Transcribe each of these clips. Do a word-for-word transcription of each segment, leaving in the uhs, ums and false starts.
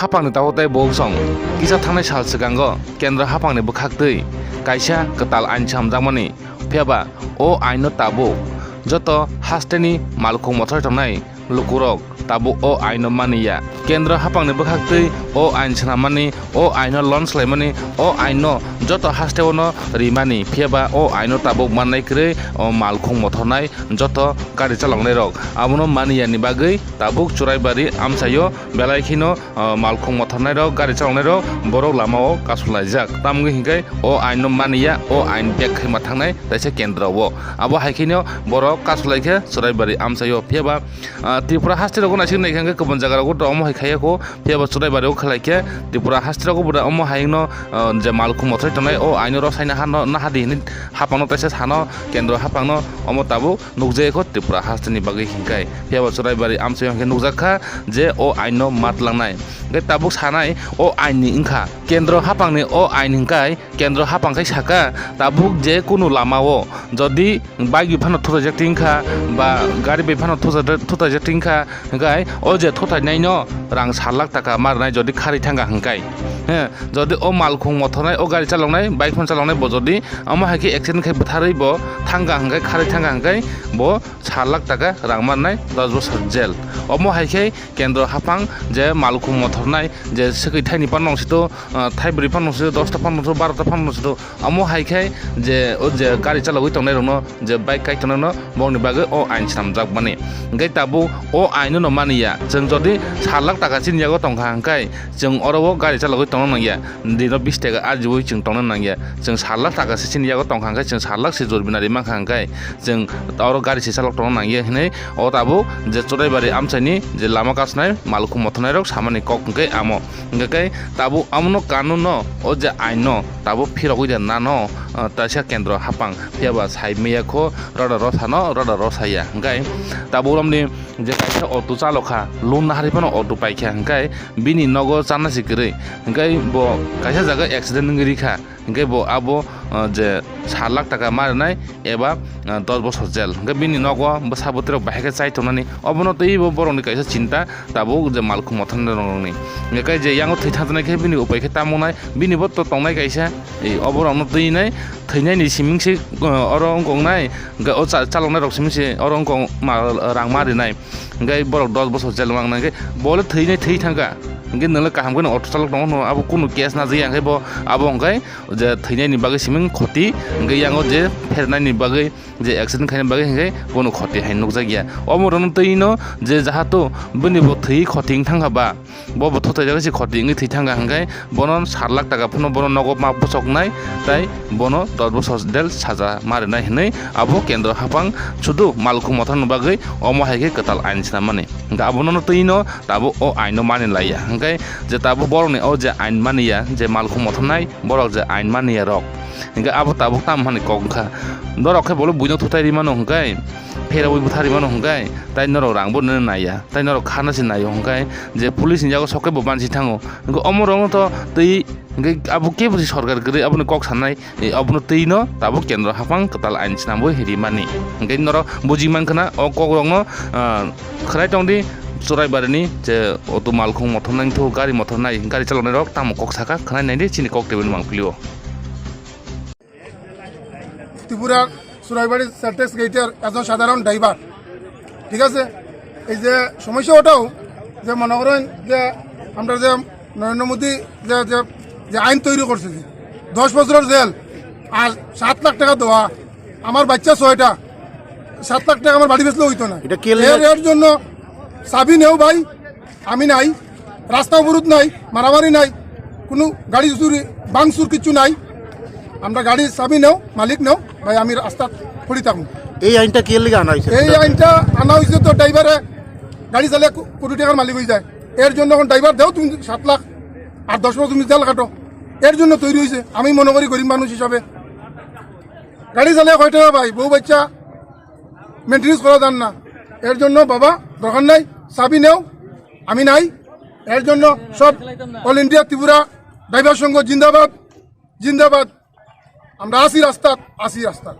Haphangni tabuk tei bosong kisa thangnai sal swkango Kendra haphangni bwkhaktwi kaisa kwtal ain samjakmani, phiyaba o aino tabuk joto hasteni malkhung mothai tongnai lukurok tabuk o aino maniya. Kendra haphangni bwkhaktwi o ain swnammani, o aino launch khlaimani, o aino joto hasteo no rimani, phiyaba o aino tabuk mannai kwrwi o malkhung mothornai joto gari chaloknairok abono maniyani bagwi tabuk Churaibari amchaio belai kheno, ah, malkhung mothornairok, gari chaloknairok borok lamao kasulaijak. Tamoni hinkhe o aino maniya, o ain bek khaima thangnai taisa Kendra o. Abo hai kheno borok kasulaikhe Churaibari amchaio. Phiyaba, ah, Tripura haste rogo naisik naikha hinkhe kubun jaga rogo to omo hai khaiya kho. Phiyaba Churaibari o khlaikhe Tripura haste rogo bo da omo hai no, ah, je malkhung mothai tongnai o aino rw saina hano nahadi hinwi haphangno taisa sano Kendra haphangno omo tabuk nukjakya kho Tripura hasteni bagwi hinkhai. Phiyaba Churaibari amchaio hinkhe nukjak kha je o aino matlangnai. Hinkhe tabuk sanai o ain ni wngkha Kendra haphangni o ain hinkhai Kendra haphang khai saka tabuk je kunu lamao jodi bike bai phano thutajak tingkha ba gari bai phano thutajak tingkha hinkhai o je thutainaino rang sat lakh taka ma rwnai jodi kharwi thangkha hinkhai. He, jodi o malkhung mothornai o gari chaloknai bike phano chaloknai bo jodi omo hai khe accident khai bwtharwi bo thangkha hinkhai kharwi thangkha hinkhai bo sat lakh taka rang mannai dos bosor jail. Omo hai khe Kendra haphang je malkhung mothornai je swkwi thaini phano nong sito, ah, thai bwrwi phano nong sito, dosta phano nong sito, barota phano nong sito. Omo hai khe je o je gari chalogwi tongnai rokno je bike kai tongnai no bongni bagwi o ain swnamjak mani. Hinkhe tabuk o ain no maniya. Chwng jodi sat lakh taka chini yago tongkha hinkhai chwng oro o gari chalogwi tongna nangya. Dino bis taka ajiwi chwng tongna nangya. Chwng sat lakh taka se chini yago tongkha hinkhai chwng sat lakh se jormina ri mankha hinkhai chwng oro gari se chalok tongna nangya hinwi o tabuk je Churaibari amchaini je lama kasnai malkhung mothornairok samani kok hinkhai amo. Hinkhai tabuk amono kanunno o je aino tabuk phirogwi da nano, ah, taisa Kendra haphang phiyaba sai maya kho roda rosano roda rosaya. Hinkhai tabuk romni je kaisa auto chalokha, loan nahari phano auto paikha, hinkhai bini nogo chana si kwrwi, hinkhai bo kaisa jaga accident wngwi rikha, hinkhai bo abo, ah, je sat lakh taka ma rwnai eba, ah, dos bosor jail. Hinkhai bini nogo bwsa bwtwirok bahai khe chai tongnani, obono twibo borokni kaisa chinta tabuk je malkhung mothornai rokni. Hinkhai je yango thwi thangjaknai khe bini upai khe tamo nai, bini bo to tongnai kaisa, ei oborokno twinai, thwinaini siming se, ah, oro wngkoknai, hinkhai o cha-, chaloknai rok siming se oro wngkok ma-, rang ma rinai. Hinkhe borok dos bosor jel wng nangkhe bo le thwinai thwi thangkha. Hinkhe nwng le kaham kheno auto chalok tongo, abo kunu case najaya, hinkhe bo abo hinkhe je thwinaini bagwi siming khoti, hinkhe yango je phernaini bagwi, je accident khaina bagwi hinkhe bono khoti hai nukjakya. Omo rwno twi no je jahatu bini bo thwi khoti wng thangkha ba, bo bo thutaijak se khoti wngwi thwi thangkha hinkhe bono sat lakh taka phano bono nogo ma bwsoknai, tai bono dos bosor jel saja ma rwnai hinwi abo Kendra haphang sudu malkhung mothorni bagwi omo hai khe kwtal ain swnamani. Hinkhe abono twi no tabuk o aino mani laiya. Hinkhe je tabuk borokni o je ain maniya, je malkhung mothornai borok je ain maniya rok, hinkhe abo tabuk tamo hani kok wngkha. Norok khe bo le buino thutai ri mano hinkhe, pherawi bwtha ri mano hinkhe, tai norok rang bo naiya, tai norok khana se naio hinkhe, je police ni yago sok khe bo bansi thango. Hinkhe omo rok no to twi hinkhe abo kebo se sorkar kwrwi aboni kok sanai, e, abono twi no tabuk Kendra haphang kwtal ain swnamwi rimani. Hinkhe norok buji mankha na o kok rok no, ah, khwnai tongdi Churaibarini je auto malkhung mothor nai thung gari mothor nai gari chaloknai rok tamo kok saka khwnai naidi chini kok tebini mangpili o. ত্রিপুরার সুরাইবাড়ি সেলটেক্স গেটের একজন সাধারণ ড্রাইভার, ঠিক আছে? এই যে সমস্যা ওটাও যে মনে করেন যে আমরা যে নরেন্দ্র মোদী যে, যে, যে আইন তৈরি করছে যে দশ বছরের জেল আর সাত লাখ টাকা দেওয়া, আমার বাচ্চা ছয়টা, সাত লাখ টাকা আমার বাড়ি বেচলে হইতো না। এটা কে লেগে- এর, এর জন্য চাবি নেও ভাই, আমি নাই, রাস্তা অবরোধ নাই, মারামারি নাই, কোনো গাড়ি চুরি ভাঙচুর কিচ্ছু নাই। আমরা গাড়ির চাবি নেও, মালিক নেও, ভাই আমি রাস্তাত পড়ি থাকবো। এই আইনটা কে লেগে আনা হয়েছে? এই আইনটা আনা হয়েছে তো ড্রাইভারে গাড়ি চালিয়ে কো-, কোটি টাকার মালিক হয়ে যায়। এর জন্য এখন ড্রাইভার দেও তুমি সাত লাখ, আর দশ বছর তুমি জেল কাটো, এর জন্য তৈরি হয়েছে। আমি মনে করি গরিব মানুষ হিসাবে গাড়ি চালিয়ে কয় টাকা ভাই, বউ বাচ্চা মেনটেনেন্স করা যান না, এর জন্য বাবা দরকার নাই, চাবি নেও, আমি নাই। এর জন্য সব অল ইন্ডিয়া ত্রিপুরা ড্রাইভার সংঘ জিন্দাবাদ, জিন্দাবাদ। আমরা আছি রাস্তাত, আছি রাস্তাত।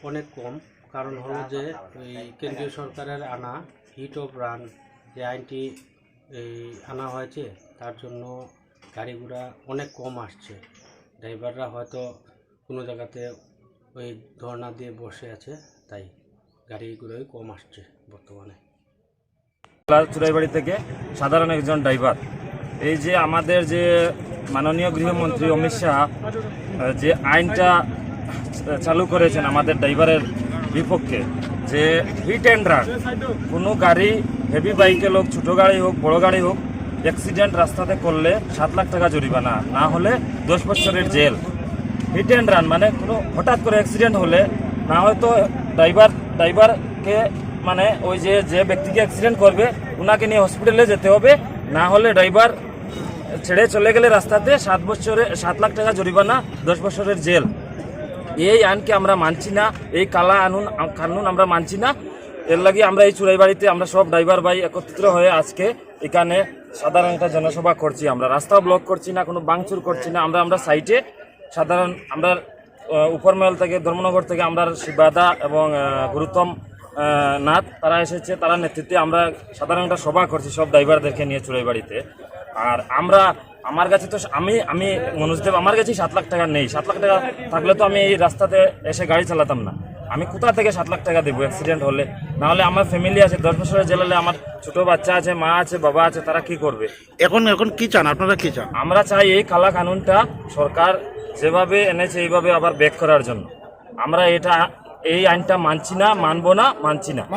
অনেক কম, কারণ হলো যে ওই কেন্দ্রীয় সরকারের আনা হিট অফ রান যে আইনটি এই আনা হয়েছে, তার জন্য গাড়ি ঘোড়া অনেক কম আসছে। ড্রাইভাররা হয়তো কোনো জায়গাতে ওই ধর্ণা দিয়ে বসে আছে, তাই গাড়ি ঘোড়াই কম আসছে বর্তমানে। চুরাইবাড়ি থেকে সাধারণ একজন ড্রাইভার। এই যে আমাদের যে মাননীয় গৃহমন্ত্রী অমিত শাহ, আহ, যে আইনটা চালু করেছেন আমাদের ড্রাইভারের বিপক্ষে, যে হিট অ্যান্ড রান, কোনো গাড়ি, হেভি বাইকে হোক, ছোটো গাড়ি হোক, বড় গাড়ি হোক, অ্যাক্সিডেন্ট রাস্তাতে করলে সাত লাখ টাকা জরিমানা, না হলে দশ বছরের জেল। হিট অ্যান্ড রান মানে কোনো হঠাৎ করে অ্যাক্সিডেন্ট হলে না হয়তো ড্রাইভার ড্রাইভারকে মানে ওই যে যে ব্যক্তিকে অ্যাক্সিডেন্ট করবে ওনাকে নিয়ে হসপিটালে যেতে হবে, না হলে ড্রাইভার ছেড়ে চলে গেলে রাস্তাতে সাত বছরে সাত লাখ টাকা জরিমানা, দশ বছরের জেল। এই আইনকে আমরা মানছি না, এই কালা আনুন কানুন আমরা মানছি না। এর লাগি আমরা এই চুরাইবাড়িতে আমরা সব ড্রাইভার ভাই একত্রিত হয়ে আজকে এখানে সাধারণ একটা জনসভা করছি। আমরা রাস্তাও ব্লক করছি না, কোনো ভাঙচুর করছি না। আমরা আমরা সাইডে সাধারণ আমরা আহ, উপরমহল থেকে, ধর্মনগর থেকে আমরা শিবাদা এবং আহ, গুরুত্তম আহ, নাথ তারা এসেছে, তারা নেতৃত্বে আমরা সাধারণ একটা সভা করছি সব ড্রাইভারদেরকে নিয়ে চুরাইবাড়িতে। আর আমরা আমার কাছে তো আমি আমি মনোজ দেব, আমার কাছে সাত লাখ টাকা নেই। সাত লাখ টাকা থাকলে তো আমি এই রাস্তাতে এসে গাড়ি চালাতাম না। আমি কোথা থেকে সাত লাখ টাকা দেবো অ্যাক্সিডেন্ট হলে? না হলে আমার ফ্যামিলি আছে, দশ বছরের জেল হলে আমার ছোট বাচ্চা আছে, মা আছে, বাবা আছে, তারা কি করবে? এখন এখন কি চান আপনারা, কি চান? আমরা চাই এই কালা কানুনটা সরকার যেভাবে এনেছে এইভাবে আবার ব্যাক করার জন্য। আমরা এটা এই আইনটা মানছি না, মানবো না, মানছি না।